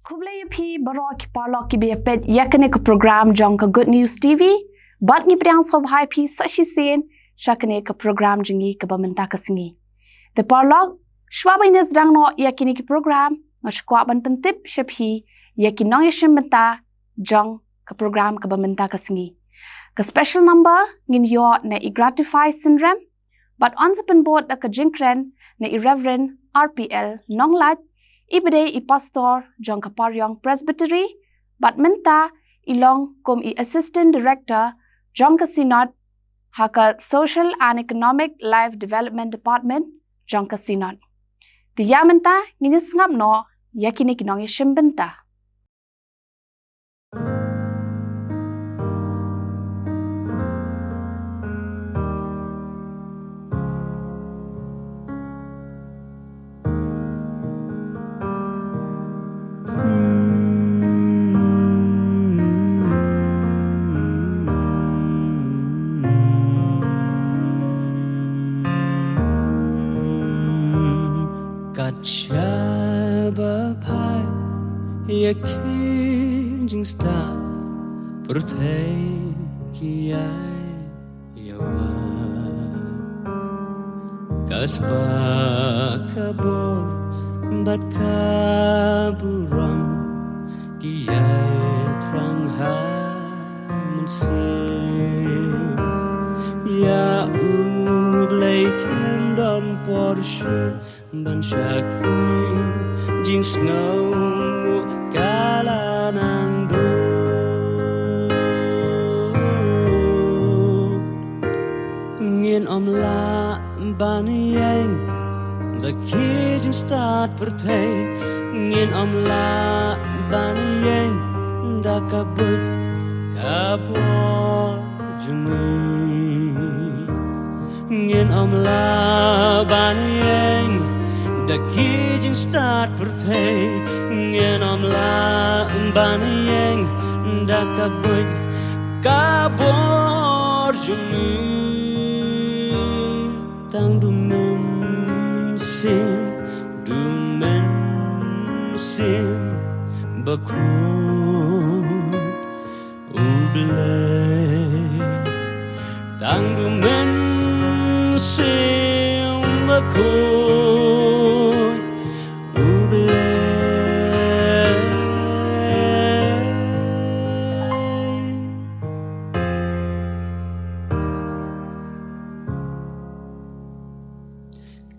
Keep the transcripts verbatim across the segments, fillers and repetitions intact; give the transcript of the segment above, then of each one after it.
Khublei ïa phi baroh ki paralok kiba ïa peit ïa kane ka program jong ka Good News T V. Bad ngi pdiang sngewbha ïa phi sa shisien sha kane ka program jong ngi kaba mynta ka sngi. Te paralok, shuwa ban ïa sdang noh ïa kine ki program, nga sngewkwah ban pyntip sha phi ïa ki nongïashim bynta jong ka program kaba mynta ka sngi. Ka special number ngin ïoh na i Gratify Synrem, bad yn sa pynbud da ka jingkren na i Reverend R P L Nonglait, iba dei i pastor jong ka Pariong Presbytery, bad mynta i long kum i Assistant Director jong ka Synod ha ka Social and Economic Life Development Department jong ka Synod. Te ïa mynta ngin ïa sngap noh ïa kine ki nongïashim bynta. Kat shaba phai ïa ki jingstad pyrthei ki ïai ïa wad. Ka spah ka bor bad ka burom ki ïai thrang ha mynsiem. Ïa U Blei kin don por shuh ban shakri jingsngew ka la nang dud. Ngin ym lah ban ïeng da ki jingstad pyrthei, ngin ym lah ban ïeng da ka buit ka bor jong ngi. Ngin ym lah ban ïeng da ki jingstad pyrthei, ngin ym lah ban ïeng da ka buit ka bor jong ngi. Tang du mynsiem, du mynsiem bakhuid U Blei. Tang du mynsiem bakhuid U Blei.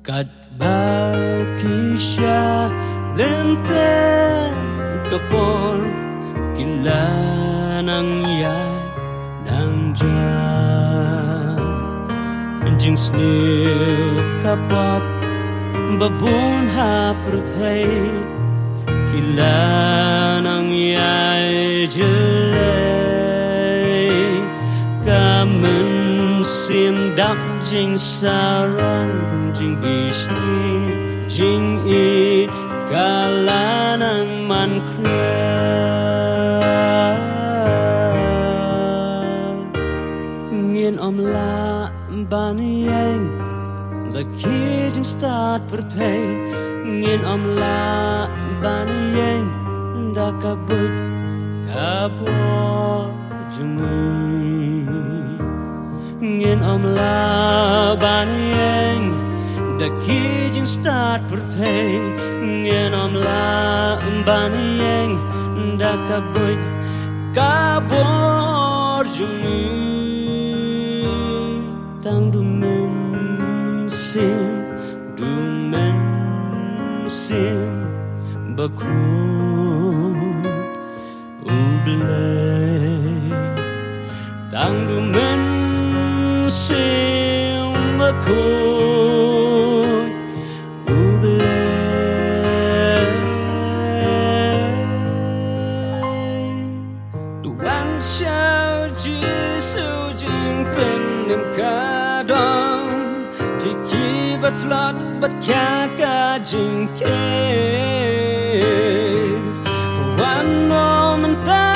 Katba ki sha lynter ka por ki la nang ïaid nang jam, jingsniew ka pop ba bun ha pyrthei ki la nang ïai jyllei. Ka mynsiem dap, jingsarong, jingbishni, jingïeit ka la nang man khriat. Ngin ym lah ban ïeng da ki jingstad pyrthei, ngin ym lah ban ïeng da ka buit ka bor jong ngi. Ngin ym lah ban ïeng da ki jingstad pyrthei, ngin ym lah ban ïeng da ka buit ka bor jong ngi. Tang du mynsiem, du mynsiem bakhuid U Blei. Tang du mynsiem bakhuid U Blei. Wan sha U Jisu jingpynim ka don, ki kiba tlot bad khia ka jingkit. Wan mo mynta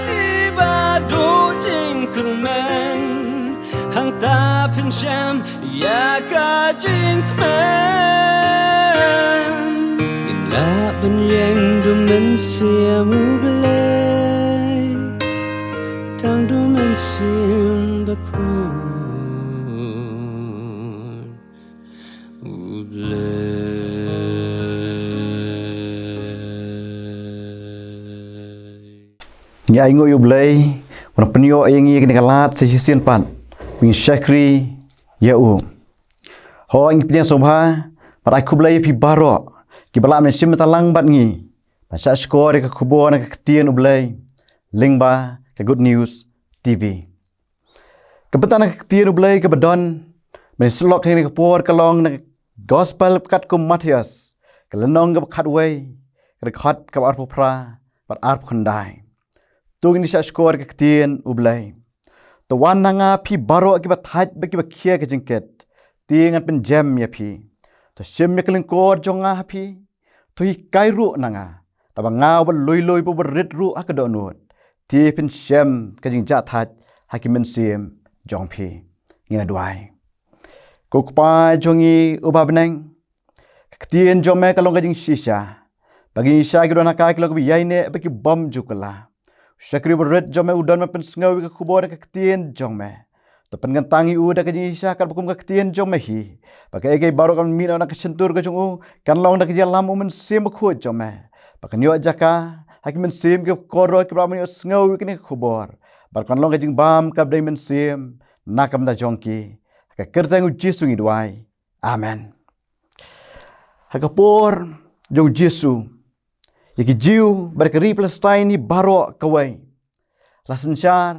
phi ba duh jingkyrmen, hangta phin shem ïa ka jingkmen. Ngin lah ban ïeng, du Mynsiem U Blei, tang du mynsiem bakhuid U Blei. Ngi ainguh ïa U Blei, u la pynïoh ïa ngi kane ka lad sa shisien pat, ba ngin shakri ïa u. Hooid, ngi pdiang sngewbha bad ai khublei ïa phi baroh kiba lah ban shim bynta lang bad ngi ban shah shkor ïa ka khubor na ka ktien U Blei lyngba ka Good News T V. Ka bynta na ka ktien U Blei kaba don ban ïa sylloh ha kane ka por ka long na ka Gospel katkum u Mathaios, ka lynnong kaba khatwei, ka dkhot kaba arphew phra bad arphew khyndai. To ngin ïa shah shkor ïa ka ktien U Blei. To wan na nga phi baroh kiba thait bad kiba khia ka jingkit, te ngan pynjem ïa phi. To shim ïa ka lyngkor jong nga ha phi. To hikai ruh na nga, naba nga uba lui lui bad uba rit ruh ha ka dohnud. Te phin shem ka jingjahthait ha ki mynsiem jong phi. Ngin ïa duwai. Ko Kpa jong ngi uba ha bneng, ka ktien jong me ka long ka jingshisha. Ba ki shisha kiba don ha ka ki long kiba ïaineh bad ki bym ju kylla. U shakri uba rit jong me u don ban pynsngew ïa ka khubor na ka ktien jong me. To pynkyntang ïa u da ka jingshisha katba kum ka ktien jong me hi. Ba kaei kaei baroh kan mih na ka shyntur ka jong u, kan long da ka jingïalam U Mynsiem Bakhuid jong me. Ba kan ïoh jaka ha ki mynsiem kiba kordor kiba lah ban ïohsngew ïa kane ka khubor. Bad kan long ka jingbam kaba dei mynsiem na ka bynta jong ki. Ha ka kyrteng U Jisu ngi duwai. Amen. Ha ka por jong U Jisu, ïa ki Jiw bad ka ri Palestine hi baroh kawei la synshar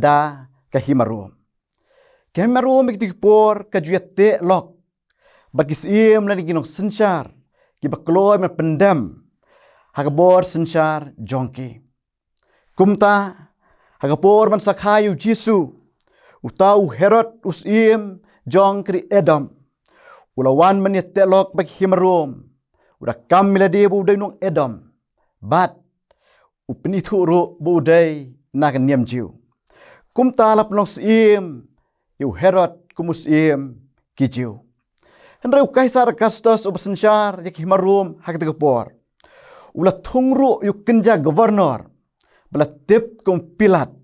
da ka Hima Rom. Ka Hima Rom ha kito ki por ka ju ïateh lok bad ki syiem lane ki nongsynshar kiba kloi ban pyndem ha ka bor synshar jong ki. Kumta, ha ka por ban sa kha ïa U Jisu, uta u Herod u syiem jong ka ri Edom u la wan ban ïateh lok bad ki Hima Rom. U da kam ïa lade ba u dei u nong Edom bad u pynithuh ruh ba u dei na ka niam Jiw. Kumta la pynlong syiem ïa u Herod kum u syiem ki Jiw. Hynrei u Kaisar Augustus uba synshar ïa ki Hima Rom ha kata ka por, u la thung ruh ïa u kynja governor ba la tip kum u Pilat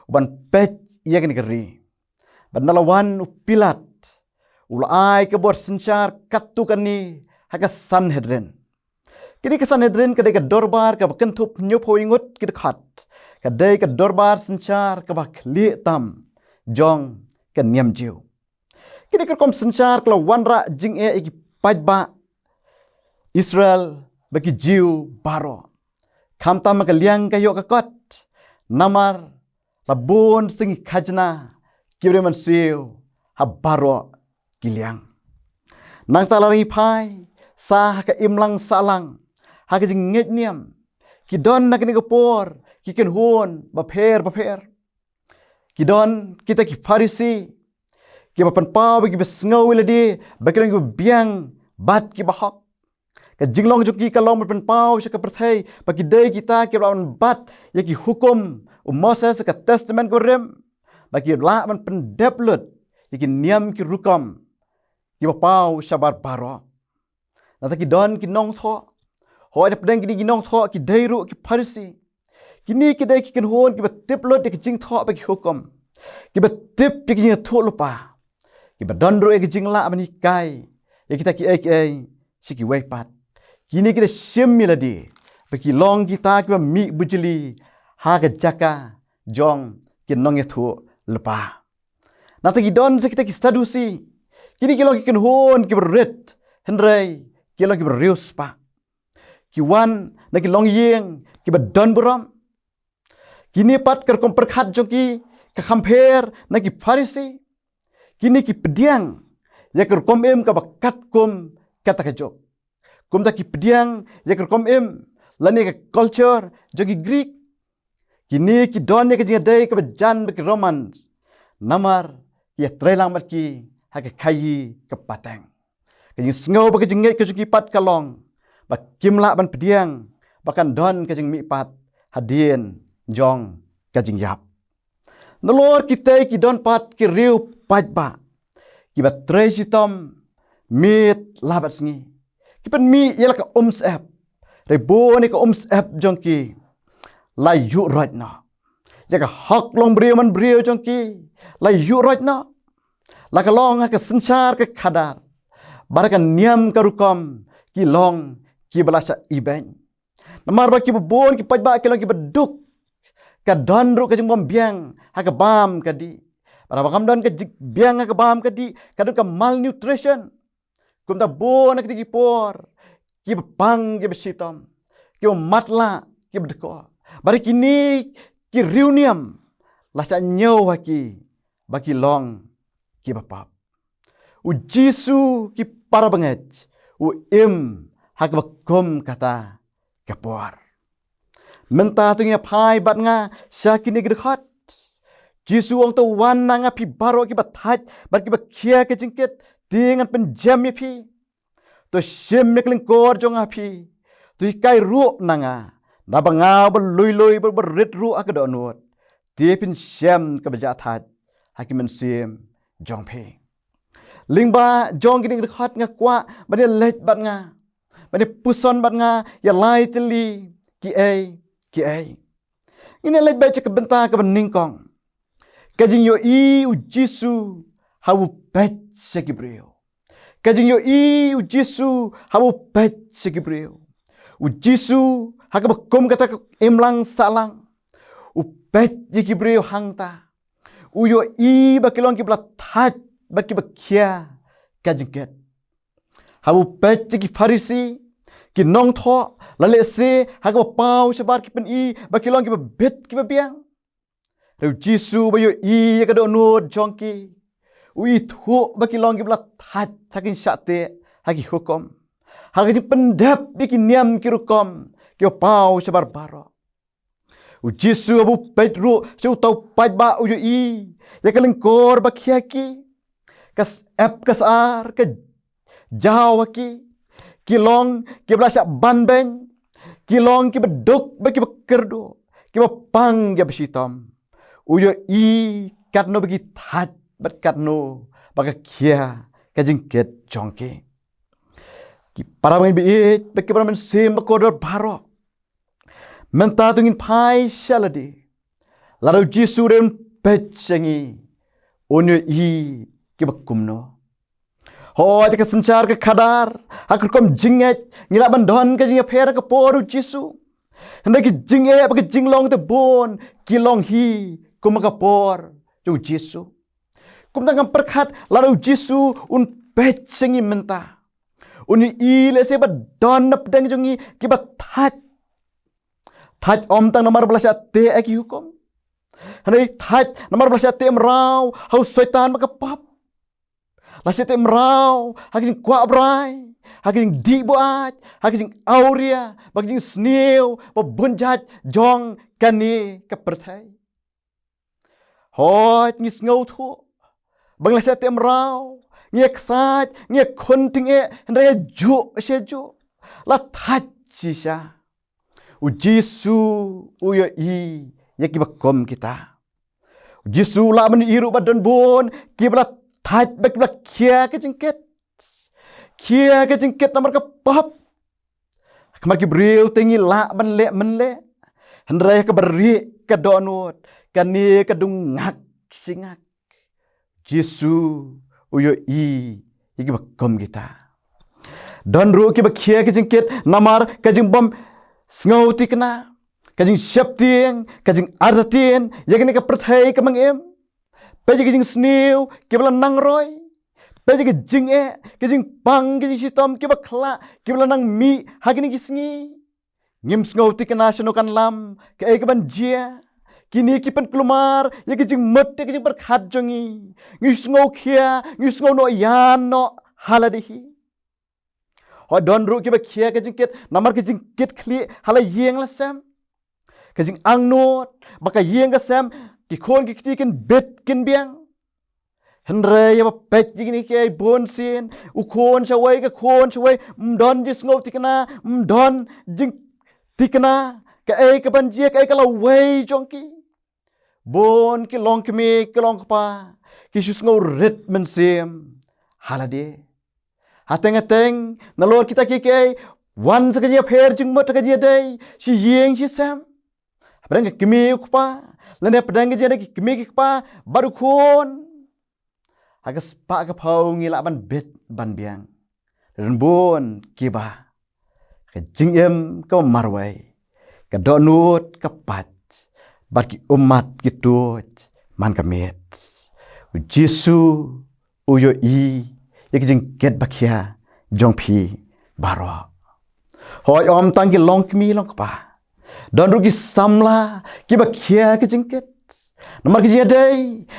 uban peit ïa kane ka ri. Bad nalor u Pilat u la ai ka bor synshar katto katne ha ka Sanhedrin. Kane ka Sanhedrin ka dei ka dorbar kaba kynthup hynñiewphew ngut ki dkhot. Ka dei ka dorbar synshar kaba khlieh tam jong ka niam Jiw. Kane ka rukom synshar ka la wanrah jingeh ïa ki paidbah Israel bad ki Jiw baroh. Khamtam ha ka liang ka ïoh ka kot, namar la bun sting ki khajna kiba dei mynsiew ha baroh ki liang. Nangta la ri phai sa ha ka imlang sahlang ha ka jingngeit niam. Ki don na kane ka por ki kynhun bapher bapher. Ki don kita ki Pharisi kiba pynpaw ba kiba sngew ïa lade ba ki long kiba biang bad kiba hok. Ka jinglong jong ki ka long ban pynpaw sha ka pyrthei ba ki dei kita kiba lah ban bat ïa ki hukum u Moses, ka Testament kaba rim, ba ki lah ban pyndep lut ïa ki niam ki rukom kiba paw shabar baroh. Nangta ki don ki nongthoh. Hooid, hapdeng kine ki nongthoh ki dei ruh ki Pharisi. Kine ki dei ki kynhun kiba tip lut ïa ki jingthoh bad ki hukum. Kiba tip ïa ki jingïathuhlypa. Kiba don ruh ïa ki jinglah ban hikai ïa kita kiei kiei sha kiwei pat. Kine ki da shim ïa lade ba ki long kita kiba mih bujli ha ka jaka jong ki nongïathuhlypa. Nangta ki don sa kita ki Sadusi. Kine ki long ki kynhun kiba rit, hynrei ki long kiba riewspah. Ki wan na ki longïing kiba don burom. Kine pat ka rukom pyrkhat jong ki ka kham pher na ki Pharisi. Kine ki pdiang ïa ka rukom im kaba katkum kata ka juk. Kumta ki pdiang ïa ka rukom im lane ka culture jong ki Greek. Kine ki don ïa ka jingïadei kaba jan bad ki Romans. Namar ki ïatreilang bad ki ha ka khaïi ka pateng. Ka jingsngew bad ka jingngeit ka jong ki pat ka long ba kim lah ban pdiang ba kan don ka jingmihpat hadien jong ka jingïap. Nalor kitei ki don pat ki riew paidbah kiba trei shitom miet la bad sngi. Ki pynmih ïa la ka umsyep. Hynrei bun ïa ka umsyep jong ki la ïuh roit noh. Ïa ka hok long briew man briew jong ki la ïuh roit noh. La ka long ha ka synshar ka khadar, bad ha ka niam ka rukom ki long kiba la shah ibeiñ. Namar ba kiba bun ki paidbah ki long kiba duk. Ka don ruh ka jingbym biang ha ka bam ka dih. Bad haba kam don ka jing- biang ha ka bam ka dih, ka don ka malnutrition. Kumta bun ha kiti ki por kiba pang kiba shitom, kiba matlah, kiba dkoh. Bad kine ki riewniam la shah ñiew ha ki ba ki long kiba pap. U Jisu, ki para bangeit, u im ha kaba kum kata ka por. Mynta to ngin ïa phai bad nga sha kine ki dkhot. Jisu u ong, to wan na nga phi baroh kiba thait bad kiba khia ka jingkit, te ngan pynjem ïa phi. To shim ïa ka lyngkor jong nga phi, to hikai ruh na nga, naba nga uba lui lui bad uba rit ruh ha ka dohnud. Te phin shem kaba jia thait ha ki mynsiem jong phi. Lyngba jong kine ki dkhot nga kwah ban ïa leit bad nga, ban ïa puson bad nga ïa lai tylli kiei kiei. Ngin ïa leit beit sha ka bynta kaba nyngkong. Ka jingïohi u Jisu haba u peit sha ki briew. Ka jingïohi u Jisu haba u peit sha ki briew. U Jisu ha kaba kum kata ka imlang sahlang, u peit ïa ki briew hangta. U ïohi ba ki long kiba la thait bad kiba khia ka jingkit. Haba u peit ïa ki Pharisi, ki nongthoh, la lehse ha kaba paw shabar ki pyni ba ki long kiba bit kiba biang. Hynrei u Jisu uba ïohi ïa ka dohnud jong ki, u ithuh ba ki long kiba la thait ha ka jingshah teh ha ki hukum, ha ka jingpyndep ïa ki niam ki rukom kiba paw shabar baroh. U Jisu haba u peit ruh sha uta u paidbah, u ïohi ïa ka lyngkor ba khia ki. Ka syep ka sar ka jaw ha ki. Ki long kiba la shah banbeiñ. Ki long kiba duk bad kiba kyrduh, kiba pang kiba shitom. U ïohi katno ba ki thait bad katno ba ka khia ka jingkit jong ki. Ki para bangeit ba ïeit bad ki para mynsiem bakordor baroh, mynta to ngin phai sha lade. Lada u Jisu u dei ban peit sha ngi, un ïohi kiba kumno? Hooid, ha ka synshar ka khadar, ha ka rukom jingngeit, ngi lah ban don ka jingïapher ha ka por u Jisu. Hynrei ki jingeh bad ki jinglong te bun ki long hi kum ha ka por jong u Jisu. Kumta ngam pyrkhat lada u Jisu un peit sha ngi mynta, un ïohi lehse ba don na pdeng jong ngi kiba thait. Thait ym tang namar ba la shah teh ha ki hukum, hynrei thait namar ba la shah teh mraw ha u Soitan bad ka pap. La shah teh mraw ha ka jingkwah brai, ha ka jingdih buaid, ha ka jingawria bad ka jingsniew ba bun jait jong kane ka pyrthei. Hooid, ngi sngewthuh ba ngi la shah teh mraw, ngi ïaksaid, ngi ïakhun tyngeh, hynrei hajuh shi hajuh la thait shisha. U Jisu u ïohi ïa kiba kum kita. U Jisu u lah ban ïohi ruh ba don bun kiba la thait bad kiba la khia ka jingkit. Khia ka jingkit namar ka pap. Namar ki briew te ngi lah ban leh mynleh, hynrei ha kaba rieh ka dohnud, kane ka dung ngak shi ngak. Jisu u ïohi ïa kiba kum kita. Don ruh kiba khia ka jingkit namar ka jingbym sngewthikna, ka jingsheptieng, ka jingartatien ïa kane ka pyrthei kaba ngi im. Peit ïa ka jingsniew kaba la nang roi. Peit ïa ka jingeh, ka jingpang, ka jingshitom kiba khlah kiba la nang mih ha kine ki sngi. Ngim sngewthikna shano kan lam, kaei kaban jia. Kine ki pynkulmar ïa ka jingmut, ïa ka jingpyrkhat jong ngi. Ngi sngewkhia, ngi sngew noh ïa noh ha lade hi. Hooid, don ruh kiba khia ka jingkit namar ka jingkit khlieh ha la ïing la sem. Ka jingangnud ba ka ïing ka sem, ki khun ki kti kin bit kin biang. Hynrei haba peit ïa kine kiei bunsien, u khun shawei, ka khun shawei, ym don jingsngewthikna, ym don jingthikna kaei kaban jia, kaei ka lawei jong ki. Bun ki longkmie, ki longkpa, ki shu sngew rit mynsiem ha lade. Hateng hateng nalor kita kiei kiei, Wan sa ka jingïapher jingmut ha ka jingïadei shi ïing shi sem, hapdeng ka kmie u kpa, lane hapdeng ka jingïadei ki kmie ki kpa bad u khun. Ha ka spah ka phew ngi lah ban bit ban biang. Don bun kiba ka jingim ka marwei, ka dohnud ka pait, bad ki ummat ki tuid man ka miet. U Jisu u ïohi ïa ki jingkit ba khia jong phi baroh. Hooid, ym tang ki longkmie longkpa, don ruh ki samla kiba khia ki jingkit namar ki jingïadei,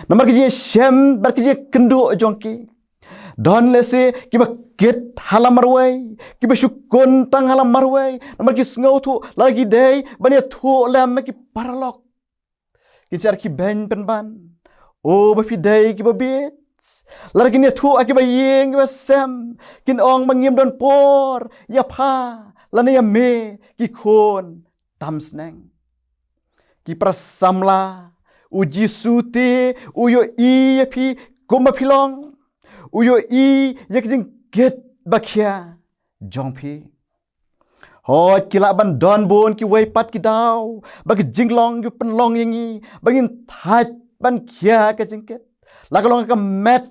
namar ki jingïashem bad ki jingïakynduh jong ki. Don lehse kiba kit ha la marwei, kiba shu khun tang ha la marwei namar ki sngewthuh lada ki dei ban ïathuh lem ïa ki paralok. Kin shah ki beiñ pynban, o ba phi dei kiba bieit. Lada kin ïathuh ha kiba ïing kiba sem, kin ong ba ngim don por ïa pha lane ïa me ki khun tam sneng. Ki para samla, u Jisu te u ïohi ïa phi kumba phi long. U ïohi ïa ki jingkit ba khia jong phi. Hooid, ki lah ban don bun kiwei pat ki daw ba ki jinglong ki pynlong ïa ngi ba ngin thait ban khia ka jingkit, la ka long ha ka met,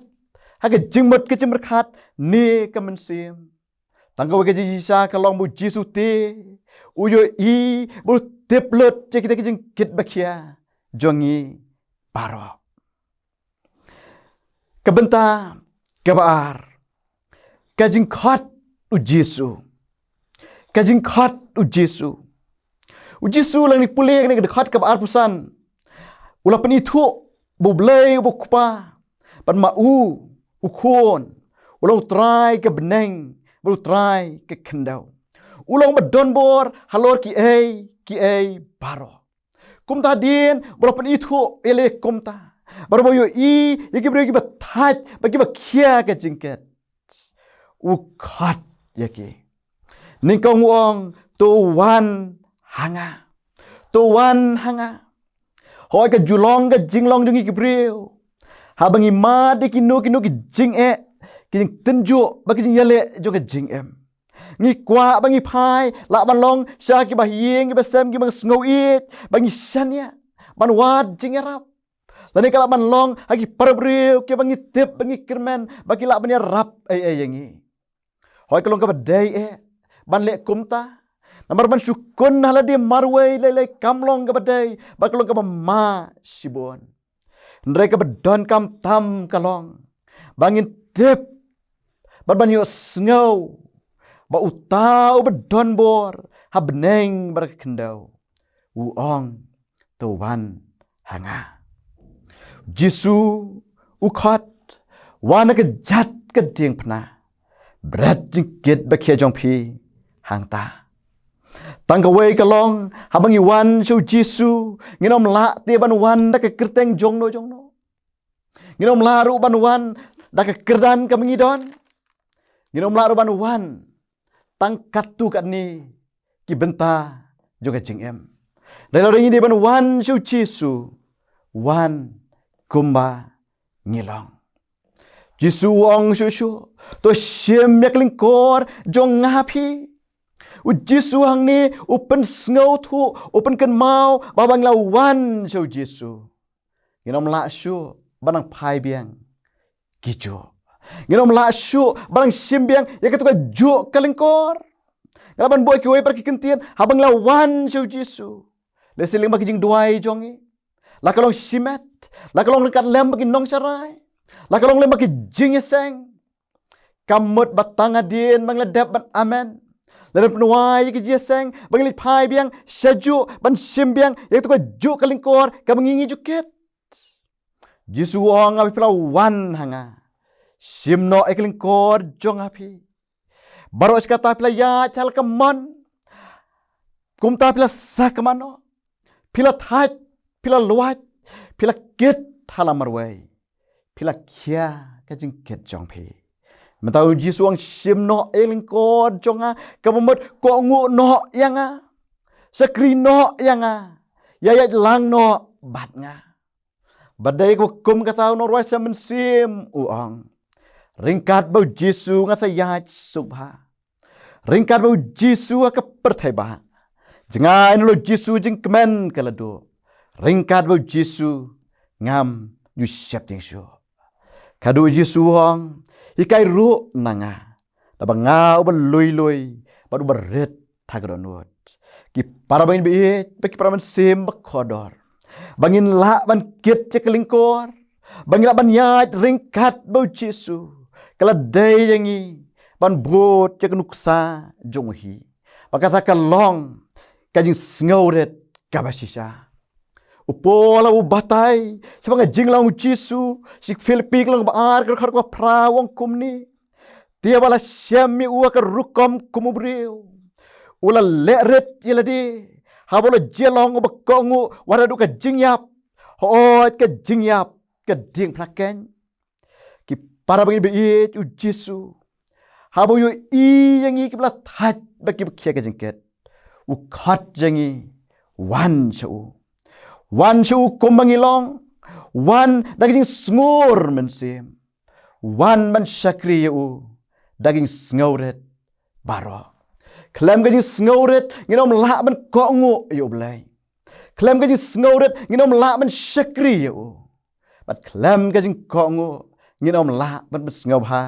ha ka jingmut ka jingpyrkhat ne ka mynsiem. Tang kawei ka jingshisha ka long ba u Jisu te u ïohi bad u tip lut ïa kita ki jingkit ba khia jong ngi baroh. Ka bynta kaba ar, ka jingkhot u Jisu. Ka jingkhot u Jisu. U Jisu, lada ngi pule ha kane ka dkhot kaba arphew san, u la pynithuh ba U Blei uba U Kpa bad ma u, u Khun, u long u Trai ka bneng bad u Trai ka khyndew. U long uba don bor halor kiei kiei baroh. Kumta hadien ba u la pynithuh ïa lade kumta, bad ba u ïohi ïa ki briew kiba thait bad kiba khia ka jingkit, u khot ïa ki. Nyngkong u ong, to wan ha nga. To wan ha nga. Hooid, ka ju long ka jinglong jong ngi ki briew, haba ngi mad ïa kino kino ki jingeh, ki jingtynjuh bad ki jingïaleh jong ka jingim, ngi kwah ba ngi phai, lah ban long sha kiba ha ïing kiba sem kiba sngew ïeit, ba ngi shaniah, ban wad jingïarap. Lane ka lah ban long ha ki para briew kiba ngi tip, ba ngi kyrmen ba ki lah ban ïarap ei ei ïa ngi. Hooid, ka long kaba dei eh ban leh kumta, namar ban shu khun ha lade marwei lei lei kam long kaba dei, bad ka long kaba ma shibun. Hynrei kaba donkam tam ka long ba ngin tip bad ban ïohsngew ba uta uba don bor ha bneng bad ka khyndew, u ong, to wan ha nga. Jisu u khot, wan ha ka jait ka diengphna, bret jingkit ba khia jong phi hangta. Tang kawei ka long, haba ngi wan sha u Jisu, ngin ym lah te ban wan da ka kyrteng jongno jongno. Ngin ym lah ruh ban wan da ka kyrdan kaba ngi don. Ngin ym lah ruh ban wan tang katto katne ki bynta jong ka jingim. Hynrei lada ngi dei ban wan sha u Jisu, wan kumba ngi long. Jisu u ong shuh shuh, to shim ïa ka lyngkor jong nga ha phi. U Jisu hangne u pynsngewthuh, u pynkynmaw ba haba ngi la wan sha u Jisu, ngin ym lah shuh ban nang phai biang kijuh. Ngin ym lah shuh ban nang shim biang ïa kato kajuh ka lyngkor. Nga lah ban buh kiwei pat ki kyntien, haba ngi la wan sha u Jisu, lehse lyngba ki jingduwai jong ngi, la ka long shimet, la ka long ryngkat lem bad ki nongsharai, la ka long lem bad ki jingïaseng. Kam mut ba tang hadien ba ngi la dep ban amen, la dep pynwai ïa ki jingïaseng, ba ngi leit phai biang shajuh ban shim biang ïa kato kajuh ka lyngkor kaba ngi ngi ju kit. Jisu u ong, haba phi la wan ha nga, shim noh ïa ka lyngkor jong nga ha phi. Baroh shi katta phi la ïaid ha la ka mon, kumta phi la sakma noh, phi la thait, phi la lwait, phi la kit ha la marwei, phi la khia ka jingkit jong phi. Mynta u Jisu u ong, shim noh ïa ka lyngkor jong nga, kaba mut kohnguh noh ïa nga, shakri noh ïa nga, ïa ïaid lang noh bad nga. Bad dei kaba kum kata u nongrwai Salm Mynsiem u ong, ryngkat bad u Jisu nga sa ïaid suk bha. Ryngkat bad u Jisu ha ka pyrthei ba, jngai na u Jisu jingkmen ka la duh. Ryngkat bad u Jisu ngam ju sheptieng shuh. Ka duh u Jisu u ong, hikai ruh na nga, naba nga uba lui lui bad uba rit ha ka dohnud. Ki para bangeit ba ïeit bad ki para mynsiem ba kordor, ba ngin lah ban kit ïa ka lyngkor, ba ngin lah ban ïaid ryngkat bad u Jisu, ka la dei ïa ngi ban bud ïa ka nuksa jong u hi. Ba kata ka long ka jingsngewrit kaba shisha. U Paul u batai shaphang ka jinglong u Jisu, sha ki Philippi ka lynnong ba ar, ka dkhot kaba phra, u ong kumne: Te haba la shem ïa u ha ka rukom kum u briew, u la leh rit ïa lade, haba u la jia long uba kohnguh, wat haduh ka jingïap, hooid, ka jingïap ka diengphna keiñ. Ki para bangeit ba ïeit, u Jisu, haba u ïohi ïa ngi kiba la thait bad kiba khia ka jingkit, u khot ïa ngi, wan sha u. Wan sha u kumba ngi long. Wan da ka jingsngur mynsiem. Wan ban shakri ïa u da ka jingsngewrit baroh. Khlem ka jingsngewrit ngin ym lah ban kohnguh ïa u Blei. Khlem ka jingsngewrit ngin ym lah ban shakri ïa u. Bad khlem ka jingkohnguh ngin ym lah ban pynsngewbha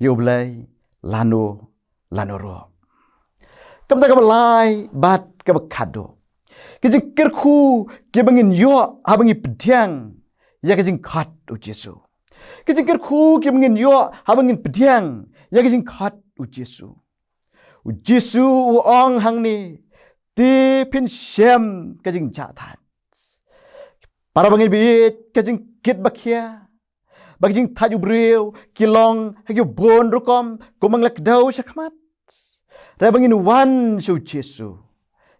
ïa u Blei lano lano ruh. Ka bynta kaba lai bad kaba khatduh, ki jingkyrkhu kiba ngin ïoh haba ngi pdiang ïa ka jingkhot u Jisu. Ki jingkyrkhu kiba ngin ïoh haba ngin pdiang ïa ka jingkhot u Jisu. U Jisu u ong hangne, te phin shem ka jingjahthait. Para bangeit ba ïeit, ka jingkit ba khia bad ka jingthait u briew ki long ha ki bun rukom, kumba ngi la kdew shakhmat. Te haba ngin wan sha u Jisu,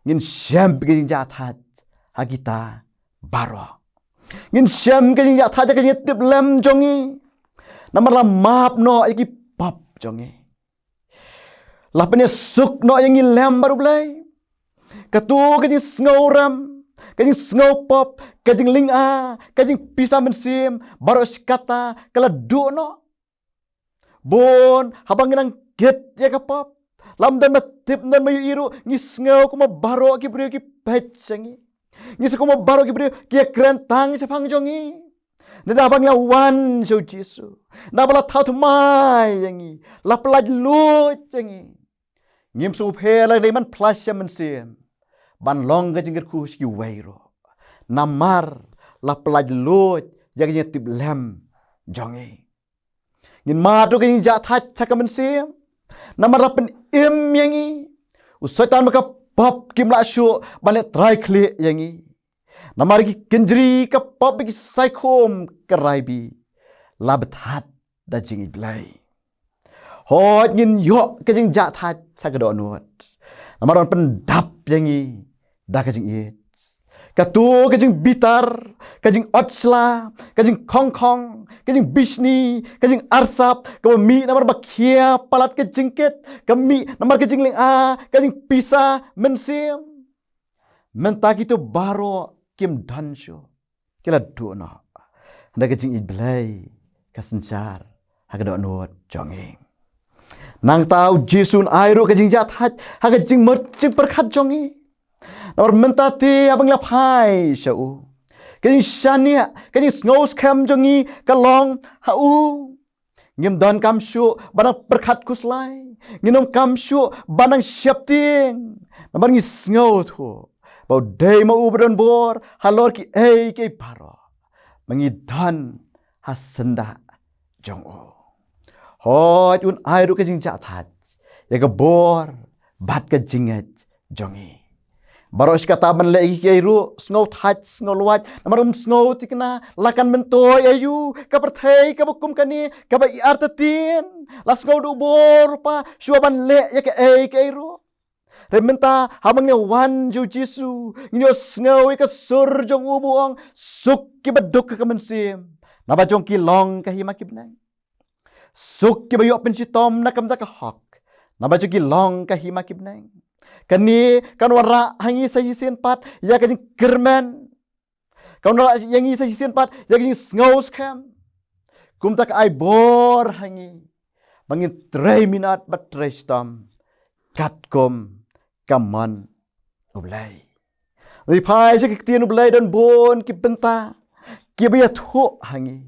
ngin shem ka jingjahthait ha kita baroh. Ngin shem ka jingjahthait ha ka jingïatiplem jong ngi, namar la map noh ïa ki pop jong ngi. La pynïasuk noh ïa ngi lem bad u Blei. Kato ka jingsngewrem, ka jingsngewpop, ka jinglynga, ka jingpisa mynsiem, baroh shi katta ka la duh noh. Bun haba ngi nang kit ïa ka pop, lam don ba tip, ym don ba ïohi ruh, ngi sngew kumba baroh ki briew ki peit sha ngi. Ngi sngew kumba baroh ki briew ki ïakren tang shaphang jong ngi. Naba ngi la wan sha u Jisu, naba la thaw thymmai ïa ngi, la pyllait luid ïa ngi, ngim sngewpher la dei ban pynlait sha mynsiem ban long ka jingkyrkhu sha kiwei ruh, namar la pyllait luid ïa ka jingïatiplem jong ngi. Ngin mad ruh ka jingjahthait ha ka mynsiem, namar la pynim ïa ngi. U Soitan bad ka pop kim lah shuh ban leh trai khlieh ïa ngi, namar ki kynjri ka pop bad ki saikhum ka raibi la bthah da jingïeit Blei. Hooid, ngin ïoh ka jingjahthait ha ka dohnud, namar ban pyndap ïa ngi da ka jingïeit. Kato ka jingbitar, ka jingot shla, ka jingkhongkhong, ka jingbishni, ka jingarsap, kaba mih namar ba khia palat ka jingkit, ka mih namar ka jinglynga, ka jingpisa mynsiem, mynta kito baroh kim don shuh, ki la duh noh. Da ka jingïeit Blei ka synshar ha ka dohnud jong ngi. Nangta u Jisu un ai ruh ka jingjahthait ha ka jingmut jingpyrkhat jong ngi. Namar mynta te haba ngi la phai sha u, ka jingshaniah, ka jingsngewskhem jong ngi ka long ha u. Ngim donkam shuh ban nang pyrkhat khuslai. Ngim donkam shuh ban nang sheptieng. Namar ngi sngewthuh ba u dei ma u ba don bor halor kiei kiei baroh ba ngi don ha syndah jong u. Hooid, un ai ruh ka jingjahthait ïa ka bor bad ka jingngeit jong ngi. Baroh shi katta ban leh ïa kiei ruh, sngew thait, sngew lwait, namar ym sngew thikna la kan myntoi aïu, ka pyrthei kaba kum kane, kaba i artatien, la sngew duh bor ruh pa shuwa ban leh ïa kaei kaei ruh. Te mynta haba ngi wan sha u Jisu, ngin ïohsngew ïa ka sur jong u ba u ong, suk kiba duk ha ka mynsiem, naba jong ki long ka hima ki bneng. Suk kiba ïoh pynshitom na ka bynta ka hok, naba jong ki long ka hima ki bneng. Kane kan wanrah ha ngi sa shisien pat ïa ka jingkyrmen. Kan wanrah ïa ngi sa shisien pat ïa ka jingsngewskhem. Kumta ka ai bor ha ngi ba ngin trei minot bad trei shitom katkum ka mon U Blei. Ngi phai sha ki ktien U Blei, don bun ki bynta kiba ïathuh ha ngi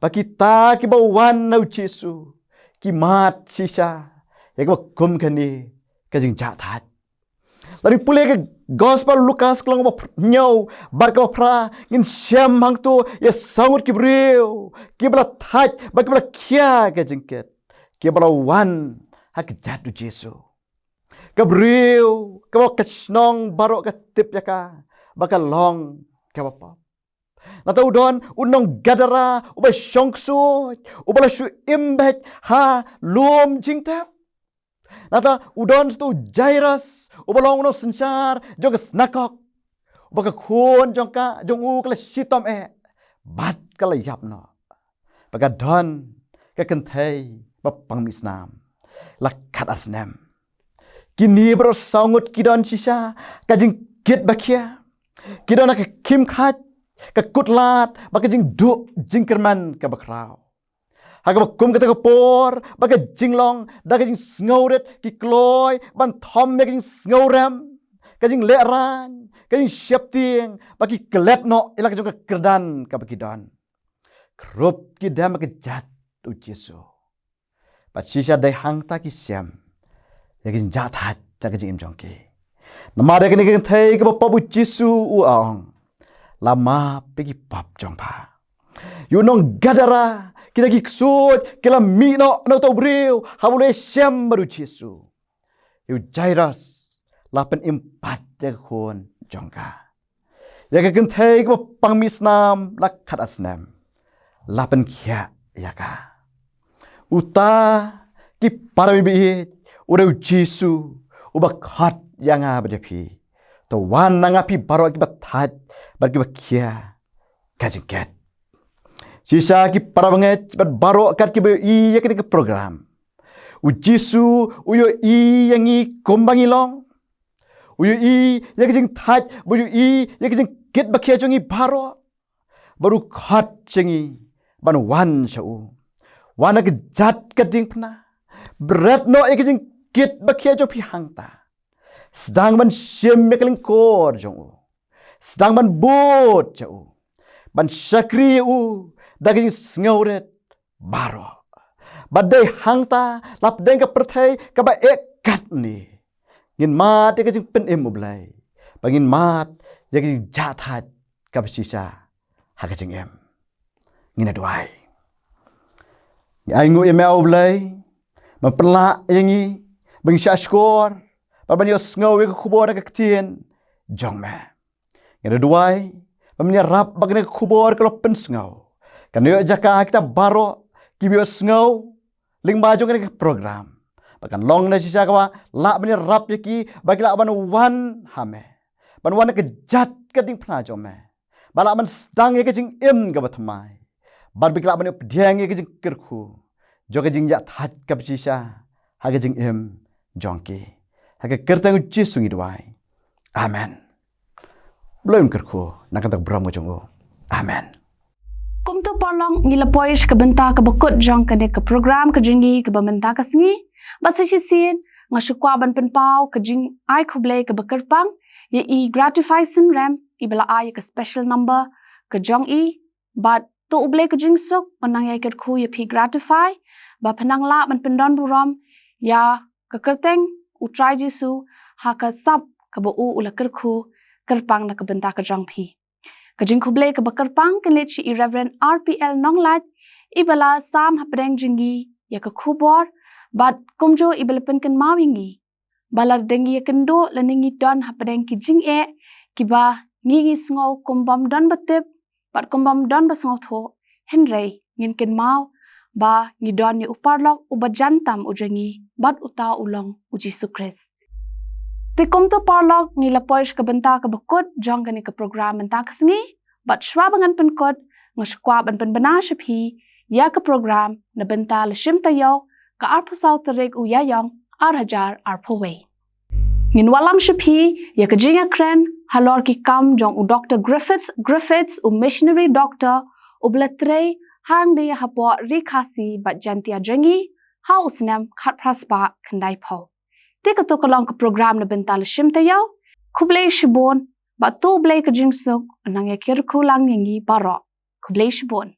ba kita kiba wan na U Jisu ki mad shisha ïa kaba kum kane ka jingjahthait. Lada ngi pule ka Gospel Lukas ka lynnong ba hynñiew bad kaba phra, ngin shem hangto ïa saw ngut ki briew kiba la thait bad kiba la khia ka jingkit, kiba la wan ha kjat U Jisu. Ka briew kaba ka shnong baroh ka tip ïa ka ba ka long kaba pop. Nangta u don u nong Gadara uba shong ksuid, uba la shu im beit ha lum jingtep. Nangta u don sa u Jairus uba long u nongsynshar jong ka synagog, uba ka khun jong ka, jong u ka la shitom eh bad ka la ïap noh. Ba ka don ka kynthei ba pang mih snam la khatar snem. Kine baroh saw ngut ki don shisha ka jingkit ba khia. Ki don ha ka khim khait, ka kut lad bad ka jingduh jingkyrmen kaba khraw. Ha kaba kum kata ka por ba ka jinglong da ka jingsngewrit ki kloi ban thom ïa ka jingsngewrem, ka jinglehrain, ka jingsheptieng, ba ki klet noh ïa la ka jong ka kyrdan kaba ki don. Krup ki dem ha kjat U Jisu. Bad shisha dei hangta ki shem ïa ka jingjahthait ha ka jingim jong ki. Namar ïa kane ka kynthei kaba pop U Jisu u ong, la map ïa ki pop jong pha. Ïa u nong Gadara, kita ki ksuid ki la mih noh na uta u briew haba u la shem bad U Jisu. Ïa u Jairus, la pynim pat ïa ka khun jong ka. Ïa ka kynthei kaba pang mih snam la khatar snem, la pynkhiah ïa ka. Uta, ki para baieit, u dei U Jisu uba khot ïa nga bad ïa phi. To wan na nga phi baroh kiba thait bad kiba khia ka jingkit. Shisha ki para bangeit bad baroh kat kiba ïohi ïa kane ka program, U Jisu u ïohi ïa ngi kumba ngi long. U ïohi ïa ka jingthait, u ïohi ïa ka jingkit ba khia jong ngi baroh. Bad u khot sha ngi ban wan sha u. Wan ha kjat ka diengphna. Bret noh ïa ka jingkit ba khia jong phi hangta. Sdang ban shim ïa ka lyngkor jong u. Sdang ban bud sha u. Ban shakri ïa u da ka jingsngewrit baroh. Bad dei hangta la pdeng ka pyrthei kaba eh katne, ngin mad ïa ka jingpynim U Blei, ba ngin mad ïa ka jingjahthait kaba shisha ha ka jingim. Ngin ïa duwai. Ngi ainguh ïa me, A Blei, ban pynlah ïa ngi ba ngin shah shkor bad ban ïohsngew ïa ka khubor na ka ktien jong me. Ngi da duwai ba men ïarap ba kane ka khubor ka la pynsngew, kan ïoh jaka ha kita baroh kiba ïohsngew lyngba jong kane ka program. Ba kan long na shisha kaba lah ban ïarap ïa ki ba ki lah ban wan ha me, ban wan na ka jait ka diengphna jong me, ba lah ban sdang ïa ka jingim kaba thymmai, bad ba ki lah ban ïoh pdiang ïa ka jingkyrkhu jong ka jingïathait kaba shisha ha ka jingim jong ki. Ha ka kyrteng U Jisu ngi duwai. Amen. Blei un kyrkhu na ka bynta ka burom ka jong u. Amen. Kumto paralok, ngi la poi sha ka bynta kaba kut jong kane ka program ka jong ngi kaba mynta ka sngi. Bad sa shisien nga shu kwah ban pynpaw ka jingai khublei kaba kyrpang ïa i Gratify Synrem, iba la ai ïa ka special number ka jong i. Bad to U Blei ka jingsuk un nang ïai kyrkhu ïa phi Gratify, ba phin nang lah ban pyndon burom ïa ka kyrteng U Trai Jisu ha ka sap kaba u u la kyrkhu kyrpang na ka bynta ka jong phi. Ka jingkhublei kaba kyrpang kan leit sha i Reverend R P L Nonglait, iba la sam hapdeng jong ngi ïa ka khubor, bad kumjuh iba la pynkynmaw ïa ngi ba lada ngi ïakynduh lane ngi don hapdeng ki jingeh kiba ngi ngi sngew kum bym don ba tip bad kum bym don ba sngewthuh, hynrei ngin kynmaw ba ngi don ïa u paralok uba jan tam u jong ngi, bad uta u long U Jisu Khrist. Te kumto paralok, ngi la poi sha ka bynta kaba kut jong kane ka program mynta ka sngi. Bad shuwa ba ngan pynkut, nga shu kwah ban pynbna sha phi ïa ka program na bynta la shim taïew, ka arphew saw tarik u Ïaïong, ar hajar arphew wei. Ngin wallam sha phi ïa ka jingïakren halor ki kam jong u Doktor Griffith Griffiths, u missionary doctor uba la trei hangne hapoh Ri Khasi bad Jaiñtia jong ngi ha u snem khatphra spah khyndaiphew. Te kato ka long ka program na bynta la shim taïew. Khublei shibun, bad to U Blei ka jingsuk un nang ïa kyrkhu lang ïa ngi baroh. Khublei shibun.